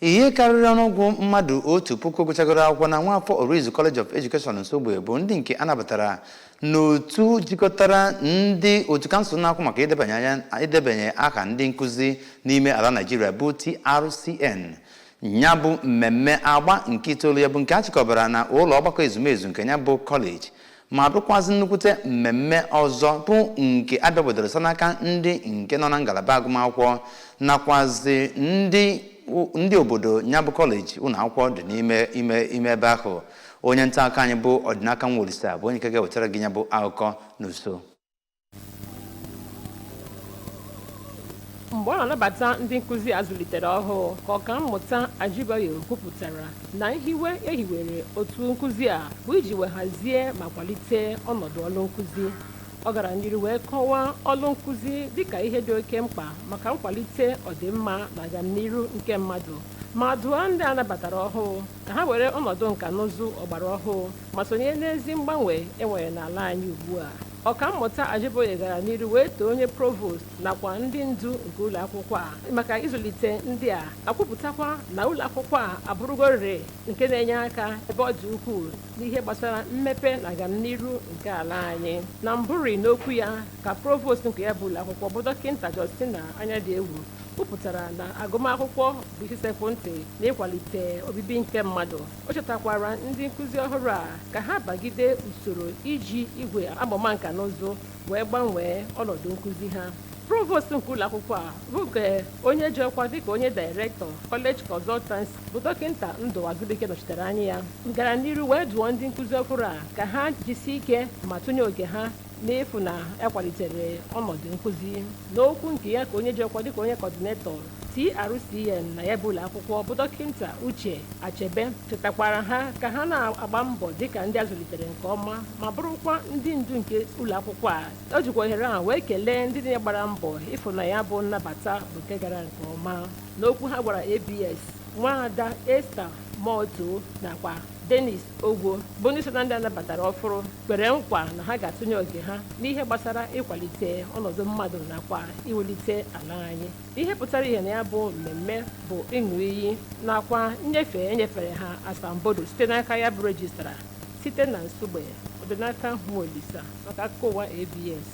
Ihe karịrị ọnụọgụ mmadụ 1000 gụchagoro akwụkwọ na Nwafor Orizu College of Education Nsugbe bụ ndị nke anabatara n'otu jikọtara ndị otu kansụl na-akwụ maka idebanye aha ndị nkụzi n'ime ala Naịjirịa bụ TRCN. Ya bụ mmemme agba nke itoolu ya bụ nke a chịkọbara na ụlọ ọgbakọ ezumezu nke ya bụ kọleji, ma bụrụkwazị nnukwute mmemme ọzọ bụ nke abịabodoro site n'aka ndị nke nọ na ngalaba agụmakwụkwọ nakwazi ndị obodo ya bụ kọleji ụlọ akwụkwọ dị n'ime ime ime ebe ahụ. Onye nta akụkọ anyị bụ Ọdịnaka Nwaolisa bụ onye nke ga-ewetara gị ya bụ akụkọ n'uso. Mgbe ọ na-anabata ndị nkụzi a zụlitere ọhụụ, ka Ọkammụta Ajiboye kwupụtara na nhiwe ehiwere otu nkụzi a bụ iji wee hazie ma kwalite ọnọdụ ọlụ nkụzi. Ọ gara n'iru wee kọwaa ọlụ nkụzi dịka ihe dị oke mkpa maka nkwalite ọdịmma na agamniru nke mmadụ, ma dụọ ndị a nabatara ọhụụ ka ha were ọnọdụ nka na ụzụ ọgbara ọhụụ ma sonye n'ezi mgbanwe enwere n'ala anyị ugbu a. Ọkammụta Ajiboye gara n'iru wee too onye provost nakwa ndị ndu nke ụlọ akwụkwọ a maka ịzụlite ndị a, akwupụtakwa na ụlọ akwụkwọ a abụrụgorịrị nke na-enye aka ebe ọ dị ukwuu n'ihe gbasara mmepe na agamniru nke ala anyị. Na mbụri n'okwu ya, ka provost nke ya bụ ụlọ akwụkwọ bụ Dọkịta Justina Anyadịegwu kwupụtara na agụmakwụkwọ bụ isi sekpụ ntị n'ịkwalite obibi nke mmadụ. O chetakwara ndị nkụzi ọhụrụ a ka ha bagide usoro iji igwe amụma nka na ụzụ wee gbanwee ọnọdụ nkụzi ha. Provost nke ụlọ akwụkwọ a bụ nke onye ji ọkwa dịka onye director College Consultants bụ Dọkịta Ndụ Azụbike nọchitere anya ya, gara n'iru wee dụọ ndị nkụzi ọhụrụ a ka ha jisie ike ma tụnye oke ha n'efu na akwalitere ọnọdụ nkụzi. N'okwu nke ya, ka onye ji ọkwa dịka onye coordinator TRCN na ya bụ ụlọ akwụkwọ bụ Dọkịta Uche Achebe chetakwara ha ka ha na-agba mbọ dịka ndị azụlitere nke ọma ma bụrụkwa ndị ndu nke ụlọ akwụkwọ a. O jikwa ohere ahụ wee kelee ndị niile gbara mbọ ịfụ na ya bụ nnabata bụ nke gara nke ọma. N'okwu ha gwara ABS, Nwaada Esther Moto nakwa Dennis Ogwo bụ ndị so na ndị anabatara ọfụrụ kwere nkwa na ha ga-atụnye oge ha n'ihe gbasara ịkwalite ọnọdụ mmadụ nakwa iwulite ala anyị. Ihe pụtara ihe na ya bụ mmemme bụ ịṅụ iyi nakwa nnyefe enyefere ha asambodo site n'aka ya bụ registrar. Site na Nsugbe, Ọdịnaka Nwaolisa maka akụkọ ụwa ABS.